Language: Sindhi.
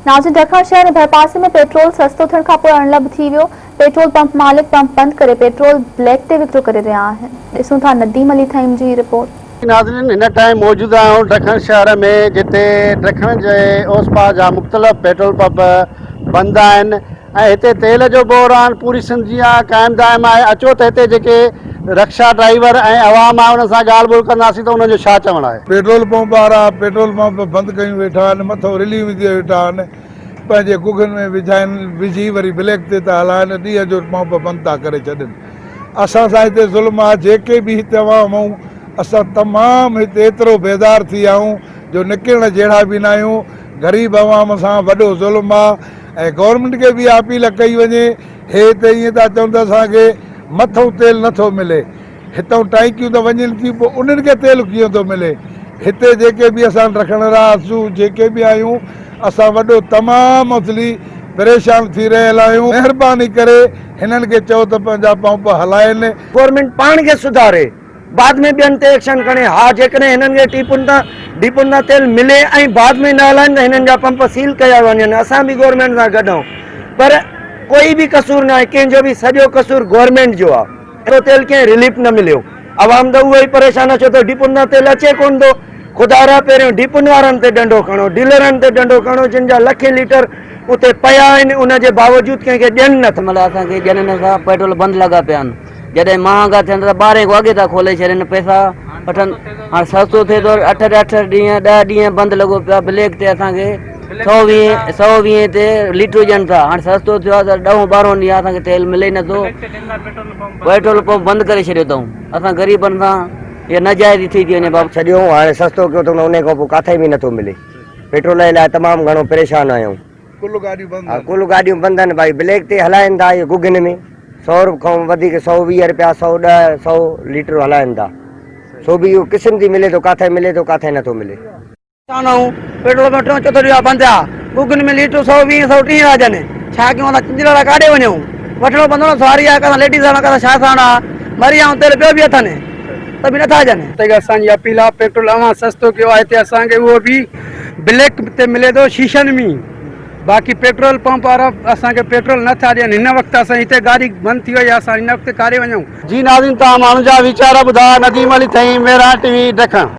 ناظرين ڊکڻ شهر ۽ ڀرپاسي ۾ پيٽرول سستو ٿيڻ کانپوء اڻلڀ ٿي ويو، پيٽرول پمپ مالڪ پمپ بند ڪري پيٽرول بليڪ تي وڪرو ڪري رهيا آهن، ڏسون ٿا نديم علي ٿهيم جي رپورٽ. ناظرين هن ٽائيم موجود آهيون ڊکڻ شهر ۾ جتي ڊکڻ جي اوس پاس جا مختلف پيٽرول پمپ بند آهن ۽ هتي تيل جو بحران پوري سنڌ جيان قائم دائم آهي اچو ته هتي جيڪي رڪشا ڊرائيور ۽ عوام آهي انهن سان ڳالهه ٻولهه ڪنداسين ته انهن جو ڇا چوڻ آهي. پيٽرول پمپ وارا پيٽرول پمپ بند ڪيون ويٺا آهن، مٿو رليون وڌي ويٺا آهن، پنهنجي گگهن ۾ وجهائين وجهي وري بليڪ تي ٿا هلائن، ڏينهن جو پمپ بند ٿا ڪري ڇڏين. اسان سان هتي ظلم آهي، جيڪي به هتي عوام آهيون اسان تمام هتي ايترو بيزار ٿي ويا آهيون جو نڪرڻ جهڙا به ناهيون، غريب عوام سان وڏو ظلم آهي ۽ گورنمينٽ کي به اها اپيل ڪئي وڃي هي هتي ائين ٿا چون ته اسان کي مٿئون تيل نه ٿو ملي. هتئون ٽانڪيون ته وڃن ٿيون پوء انهن کي تيل ڪيئن ٿو ملي. هتي جيڪي به اسان رکڻ رهاسون جيڪي به آهيون اسان وڏو تمام اصلي پريشان ٿي رهيل آهيون. مهرباني ڪري هنن کي چئو ته پنهنجا پمپ هلائين. گورنمينٽ پاڻ کي سڌاري. بعد ۾ ٻين تي ايڪشن کڻي ها جيڪڏهن هنن کي ٽيپن تان ڊپن تان تيل ملي ۽ بعد ۾ نه هلائن ته هنن جا پمپ سيل ڪيا وڃن اسان به گورنمينٽ سان گڏ آهيون پر ڪوئي به قصور ناهي ڪنهن جو به سڄو قصور گورنمينٽ جو آهي اهڙو تيل ڪنهن رليف نه مليو عوام ته اهو ئي پريشان آهي ڇو ته ڊپن تان تيل اچي ڪونه ٿو خدا را پهريون ڊپن وارن تي ڏنڊو کڻو ڊيلرن تي ڏنڊو کڻو جن جا لکين ليٽر اتي پيا آهن ان جي باوجود ڪنهن کي ڏين نه ٿا. مطلب اسان کي ڏين نه ٿا پيٽرول بند لڳا پيا آهن. جڏهن مهانگا ٿين ته ٻارهين کان اڳي ٿا کولي ڇڏين پئسا وٺن هاڻ سستو ٿئي ٿو اٺ اٺ ڏينهن ڏهه ڏينهن بند لڳو پيو آهي بليڪ تي اسان کي سو ويهه سو ويهه تي ليٽر ڏين ٿا هاڻ سستو ٿيو آهي ته ڏهون ٻارهون ڏينهن اسان کي تيل ملي نٿو پيٽرول پمپ بند ڪري ڇڏيو اٿئون اسان غريبن سان اها ناجائزي ٿي ٿي وڃي بابا. ڇڏيو هاڻي سستو ڪيو اٿئون انهي کان پوء ڪاٿي به نٿو ملي پيٽرول جي لاء تمام گهڻو پريشان آهيون. ڪل گاڏيون بند آهن. ڪل گاڏيون بند آهن ڀائي بليڪ تي هلائين ٿا اهي گگهن ۾ سو روپين کان وڌيڪ 120 روپيا 110 سو ليٽر هلائين ٿا سو به اهو قسم ٿي ملي ٿو ڪاٿي ملي ٿو ڪاٿي نٿو ملي. پريشان آهيون پيٽرول پمپ ٽيون چوٿون ڏينهن بند آ گگهن ۾ ليٽر 120 130 ٿا ڏين ڇا ڪيون اسان چنجلاڙا ڪاڏي وڃون وٺڻو پوندو نه سواري آ ڪا ليڊيز آ ڪا ڇا ساڻ آ مري آئون تيل پيو به اٿن ته به نٿا ڏين. تي اسان جي اپيل آ پيٽرول اوهان سستو ڪيو آ هتي اسان کي اهو به بليڪ تي ملي ٿو شيشن ۾ باقي پيٽرول پمپ وارا اسان کي پيٽرول نه ٿا ڏين هن وقت اسان هتي گاڏي بند ٿي وئي آ اسان هن وقت ڪاڏي وڃون. جي ناظرين توهان ماڻهن جا ويچار ٻڌا نديم علي ٿهيم مهراڻ ٽي وي ڊکڻ.